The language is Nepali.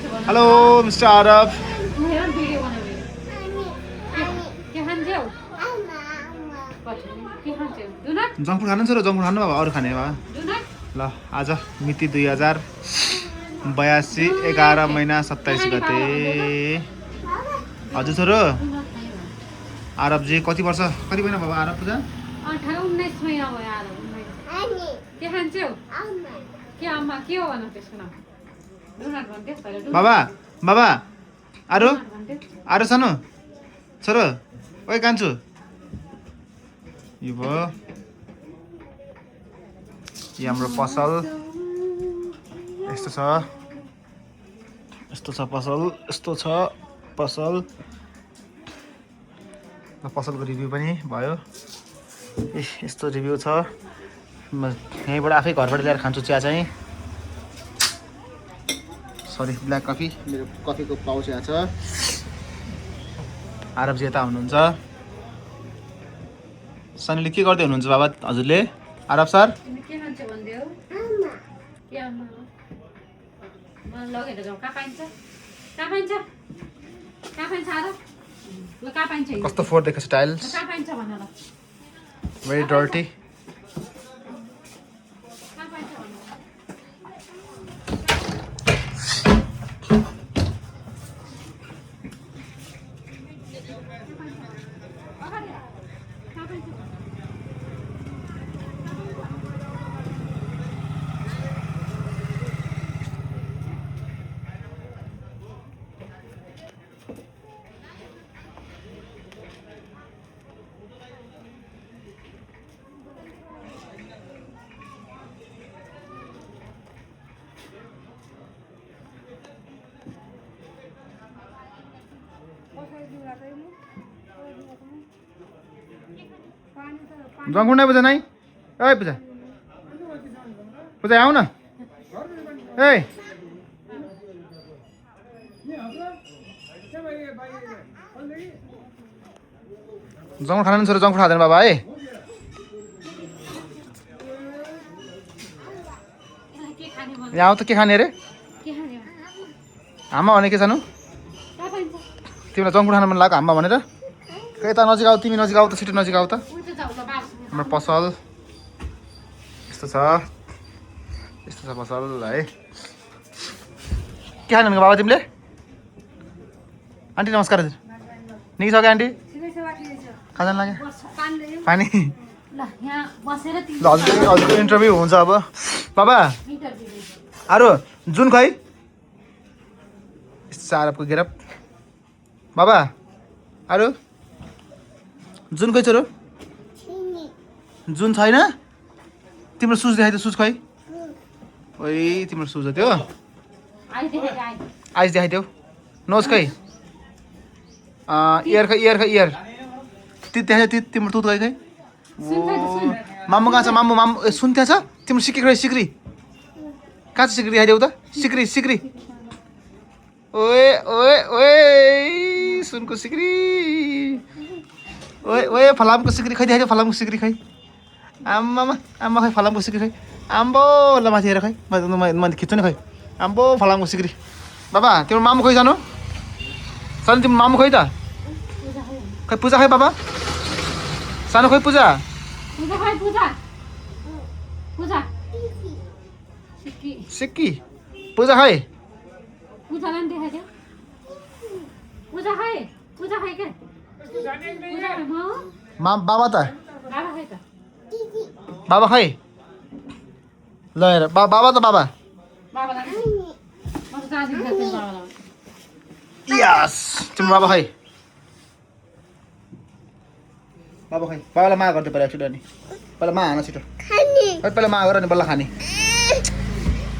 हेलो मिस्टर आरब जङ्क फुड खानु छ र जङ्क फुड खानु बाबा अरू खाने बाबा ल आज मिति 2082 11 महिना 27 गते हजुर छोरो आरबजी कति वर्ष कति महिना बाबा आरब पूजा 19 महिना भयो आरब के खान्छौ के आमा के हो भन त्यसको नाम डोनट भन्थे बाबा बाबा आरो आरो सानो छोरो ओइ कान्छु यो भयो यो हाम्रो पसल यस्तो छ पसल र पसलको रिभ्यू पनि भयो यस्तो रिभ्यू छ म यहीँबाट आफै घरबाट ल्याएर खान्छु चिया चाहिँ सरी ब्ल्याक कफी मेरो कफीको पाउच यहाँ छ आरबजी यता हुनुहुन्छ सनीले के गर्दै हुनुहुन्छ बाबा हजुरले आरब सर के खान्छ भन्दियो के आमा म लगेर जाऊ कहाँ पाइन्छ आरब ल कहाँ पाइन्छ कस्तो फोर देख्छ टाइल्स कहाँ पाइन्छ भन ल भेरी डर्टी कहाँ पाइन्छ भन जङ्क फुड नै पूजा नै ए पूजा आऊ न ए जङ्क खानु छोरो जङ्क फुड खाँदैन बाबा है यहाँ आऊ त के खाने अरे हाम्मा भने के सानो तिमीलाई जङ्क फुड खानु मन लाग्यो हाम्मा भनेर यता नजिक आऊ तिमी नजिक आऊ त छिटो नजिक आऊ त हाम्रो पसल यस्तो छ पसल है के खानु बाबा तिमीले आन्टी नमस्कार हजुर निस्क्यो आन्टी खाजा लाग्यो पानी ल हजुरको इन्टरभ्यू हुन्छ अब बाबा अरू जुन खै आरबको गेरप बाबा अरू जुन खै छोरो जुन छैन तिम्रो सुज देखाइ त सुज खै ओइ तिम्रो सुज हो त्यो आइस देखाइदेऊ नोज खै इयर इयर तित देखाइ तिम्रो तुत खै मामु कहाँ छ मामु सुन त्यहाँ छ तिम्रो सिक्री खै सिक्री कहाँ छ सिक्री देखाइदेऊ त सिक्री ओए ओए ओए सुनको सिक्री ओए ओए फलामको सिक्री खै देखाइदेऊ फलामको सिक्री खै आम्मा खै फलामको सिक्री खै आम्बो ल माथि हेर खै म खिच्छु नि खै आम्बो फलामको सिक्री बाबा तिम्रो मामु खै सानो तिम्रो मामु खै त खै पूजा खै बाबा सानो खै पूजा सिक्की पूजा खै बाबा त बाबा खै ल हेर बाबा त बाबा यस तिम्रो बाबा खै बाबालाई मा गर्दै पहिला छिटो अनि पहिला मा हान छिटो पहिला मा गर अनि बल्ल खाने